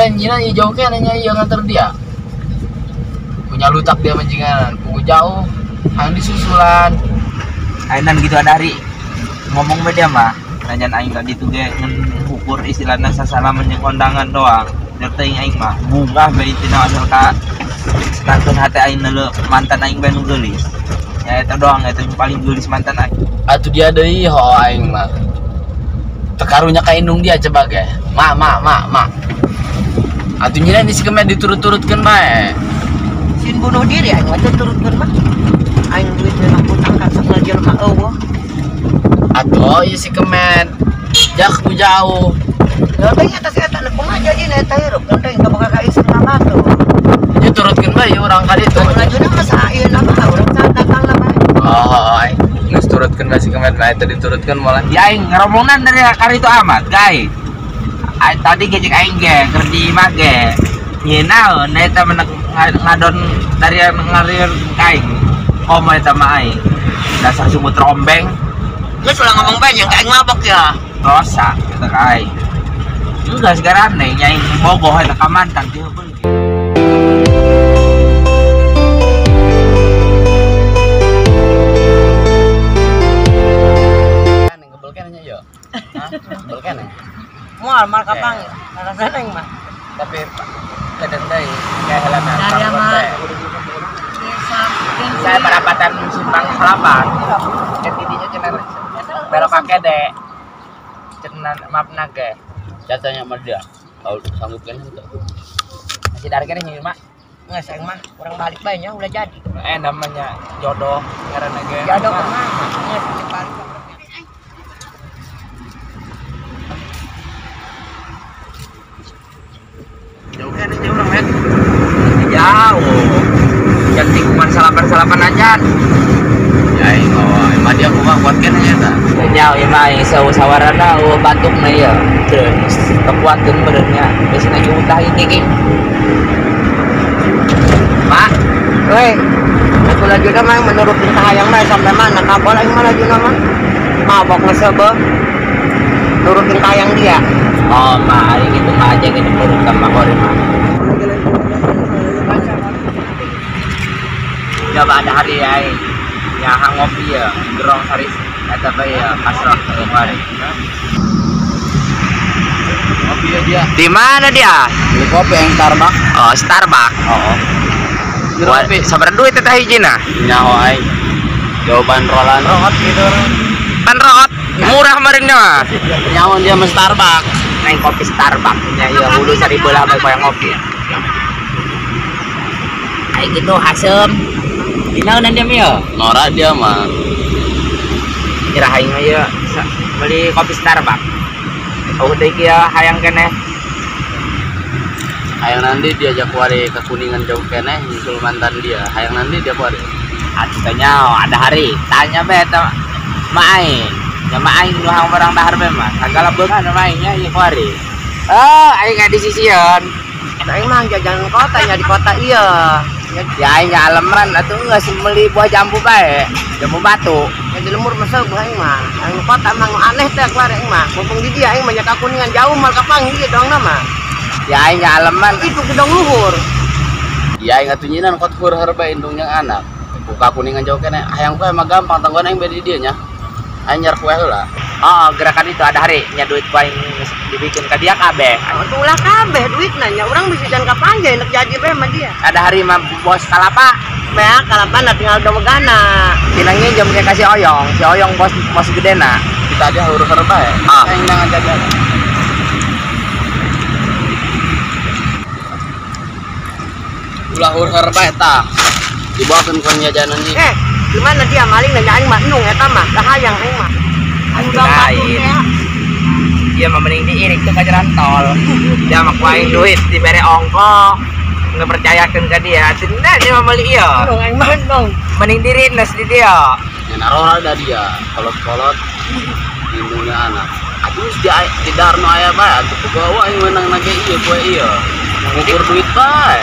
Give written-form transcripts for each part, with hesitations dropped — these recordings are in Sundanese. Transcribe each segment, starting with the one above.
lain nyina jauh keneh nya ieu nganter dia. Punya lutak dia menjingan, pugu jauh, hayang disusulan. Ainan gitu ada hari ngomong be dia mah, nanyan aing tadi tuh ge ngan ukur istilahna sasalaman jeung kondangan doang. Teuing aing mah bunga be intina asal ka setangkeun hate aing neuleuh mantan aing bae nu geulis. Ya eta doang eta nu paling geulis mantan aing. Atuh dia deui ho aing mah. Tekarunya ka indung dia coba ge. Ma ma ma ma. Atuh nyina di sikemet diturut-turutkeun bae. Sin bunuh diri aing mah turutkeun mah. Aing duit memang utang ka sakna jelema eueuh. Atuh ieu si kemet. Jak ku jauh. Lah teh eta si eta nu kumaha jadina eta hirup kan teh kaboga ka istri batur. Ieu turutkeun bae urang ka ditu. Lajuna mah saeuna mah urang saat datang lah bae. Oh, aing geus turutkeun bae si kemet mah eta diturutkeun malah. Ya aing ngeromongna dari kar itu amat, guys. Tadi gejek aing ge keur di imah ge. Nyenaeun eta mah ngadon dari ngalir ka aing. Komo eta mah aing. Dasar sumut rombeng. Geus ulah ngomong banyak aing mabok ya. Dosa eta ka aing. Enggak sekarang nih, aing bogoh eta ka mantan teu beuli. Ngebel keneh nya ieu. Hah? Ngebel keneh. Moal mal kapang. Rasana aing mah. Tapi kadang deui kahelana. Saya perapatan simpang salapan. Ketidinya cenah belok ka kede. Cenah maafna ge. Catanya sama dia. Kalau sanggup kan henteu. Masih dari keneh nya Mak. Geus aing mah urang balik bae nya ulah jadi. Namanya jodoh ngaranna ge. Jodoh kumaha? Geus balik. Jauh kan nya urang men. Jauh. Yang tikungan salapan-salapan aja. Ya aing oh, emang dia kumaha kuat keneh nya eta. Jauh ya mah aing sawarana eueuh batuk mah ieu. Terus kekuatan benernya biasanya lagi utah ini king. Pak, weh, aku lagi mah menurutin kahayang mah sampai mana kapal aing mah lagi mah. Mabok ngesebeuh. Nurutin kahayang dia. Oh, mah aing itu mah aja gitu nurut sama kori mah. Coba ada hari aing ya hang ngopi ya, gerong sari eta bae ya pasrah kemarin. Ngopi ya dia. Di mana dia? Beli kopi yang Starbucks. Oh, Starbucks. Oh. Kopi sabar duit teh hijina. Nyaho aing. Jawaban rolan root gitu. Pan root murah meureun mah. Nyaho dia mah Starbucks. Neng kopi Starbucks nya ieu hulu sari belah bae koyang ngopi. Aing gitu hasem. Dinaonan dia mah? Norak dia mah. Kira aing mah ieu beli kopi Starbucks. Oh deui kieu hayang keneh. Hayang nanti diajak kuari ke Kuningan jauh keneh nyusul mantan dia. Hayang nanti dia kuari. Atuh tanya ada hari. Tanya bae eta mah aing. Ya mah aing nu hang barang dahar bae mah. Sagala beungan mah aing nya ieu kuari. Oh, aing ka di sisieun. Aing mah jajan kota nya di kota ieu. Ya aing aleman atuh geus meuli buah jambu bae, jambu batu. Ya di lemur mah seueuh aing mah. Aing kota mah aneh teh kuari aing mah. Mumpung di dia aing mah nya ka Kuningan jauh mal ka panggih dong mah. Ya aing aleman itu gedong luhur. Ya aing atuh nyinan kot hur herba indung yang anak. Buka Kuningan jauh keneh hayang kue mah gampang tangguan aing bedi dieu nya. Aing nyar kue heula. Oh, gerakan itu ada hari nya duit ku aing dibikin ka dia kabeh. Oh, ulah kabeh duitna nya urang bisa jangan ka panjang enak jadi bae mah dia. Ada hari mah bos kalapa. Meh kalapa na tinggal domegana. Bilangnya jam kayak kasih oyong, si oyong bos bos gedena. Kita aja huruf herba ya. Ah. Aing nang jajan. Ulah huruf herba eta. Dibawakeun ku jajanan ieu. Gimana dia maling nanya aing mah nung eta mah, dah hayang aing mah. Lain. Dia mah mending diirik tuh ke jalan tol. Dia mah ku aing duit dibere ongkoh. Nggak percayakeun ka dia. Cenah dia mah meuli ieu. Nung aing mah nung. Mending dirindes di dia. Ya narora da dia, kolot-kolot indungna anak. Aduh di darno aya bae atuh kubawa aing meunang nage ieu poe ieu. Ngukur duit bae.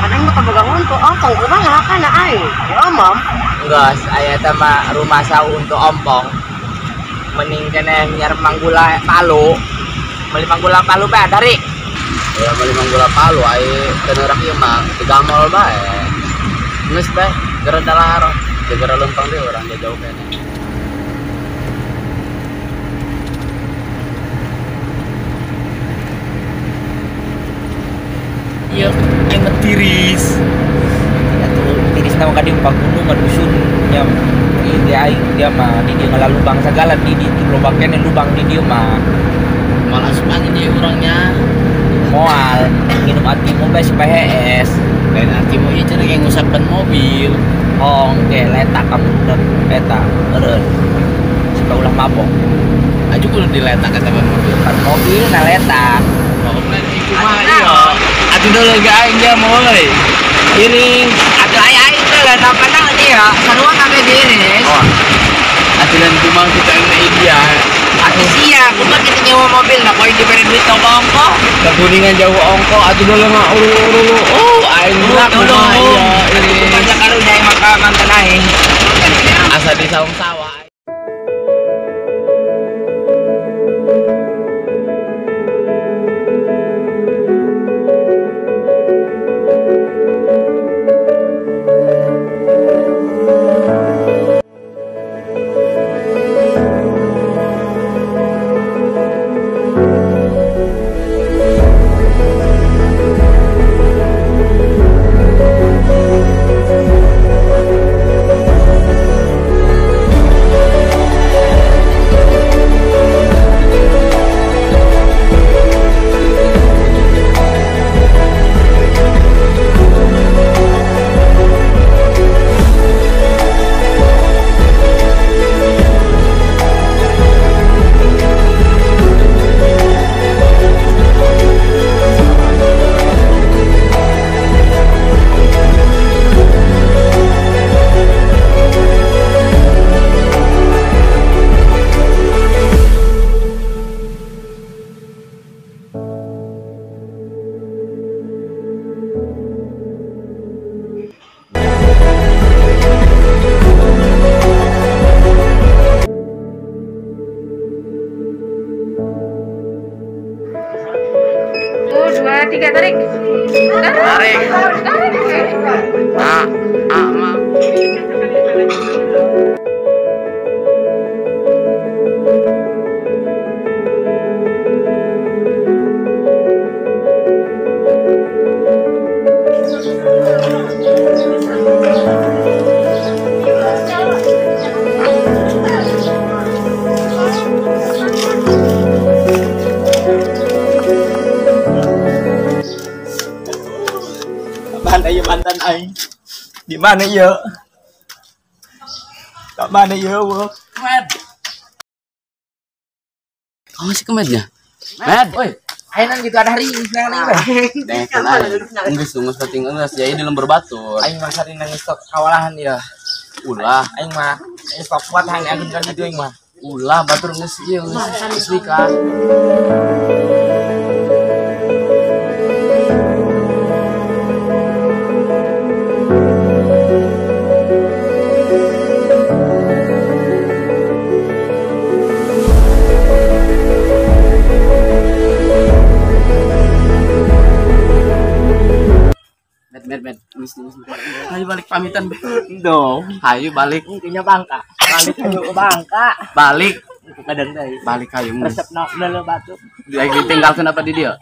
Kan aing mah kaboga untuk ongkong kumaha kana aing. Ya mam. Enggak, aya teh mah rumah sau untuk ompong. Mending keneh nyar manggula palu. Beli manggula palu bae dari. Ya meuli manggula palu ai teu ieu mah digamol bae. Geus bae geura dalahar, geura leumpang deui urang jauh keneh. Iya, yang tiris. Atuh tiris nama ka dieu pagunung dusun nya ieu aing dia mah di dieu ngalalubang sagala di dieu lubang keneh lubang di dieu mah. Moal asup angin ieu urangnya. Moal nginum antimo bae supaya hees. Lain antimo ieu cenah ge ngusapan mobil. Oh, ge letak kamu eta eureun. Supaya ulah mabok. Aju kudu diletak eta mobil. Kan mobil na letak. Kumaha ieu? Atuh deuleu ge aing dia moal euy. Iring, atuh aya aing teh lah napana dia, sarua kabeh diiris. Oh. Atuh lain kumaha kitu aing dia. Atuh sia, kumaha kitu nyewa mobil na poin dibere duit tong ongko. Kaguningan jauh ongko atuh deuleu mah uru-uru. Oh, aing mah kumaha ieu. Iring. Banyak karunya aing maka mantan aing. Asa di saung sawah. Tiga, tarik. Tarik. A, A, ma. Mantan aing. Di mana ya? Kat mana ya, wo? Med. Kamu sih kemednya? Med, oi. Aing gitu ada hari nang nih. Geus geus penting geus jadi di lembur batur. Aing mah sari nang stok kawalahan ya. Ulah, aing mah stok kuat hang aing kan gitu aing mah. Ulah batur geus ieu geus nikah. Med, ayo balik pamitan. Dong. Ayo balik. Kayaknya Bangka. Balik ayo ke Bangka. Balik. Kadang teh. Balik ayo. Resep no batu. Dia ditinggalkan apa di dia?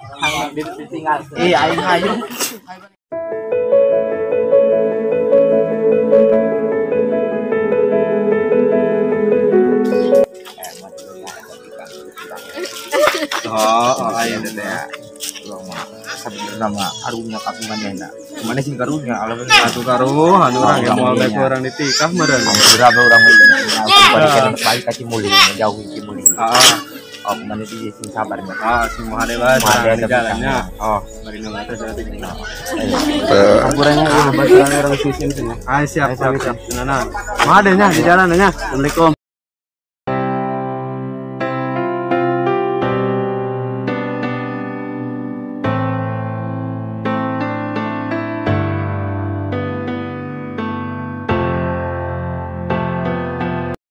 Ditinggalkan. Iya, ayo ayo. Oh, ayo deh. Sebenarnya mah karunya kapungan enak. Mana sih karunya? Alam satu karuh, anu orang yang mau baik orang ditikah meureun. Berapa orang ini? Balik balik ka Cimuling, jauh Cimuling. Heeh. Oh, mana di sing sabarnya. Ah, sing mahade bae jalannya. Oh, bari nu teh saya teh. Kampurannya ieu babaturan urang sisim cenah. Ah, siap siap siap. Cenah. Mahade nya di jalan nya. Assalamualaikum.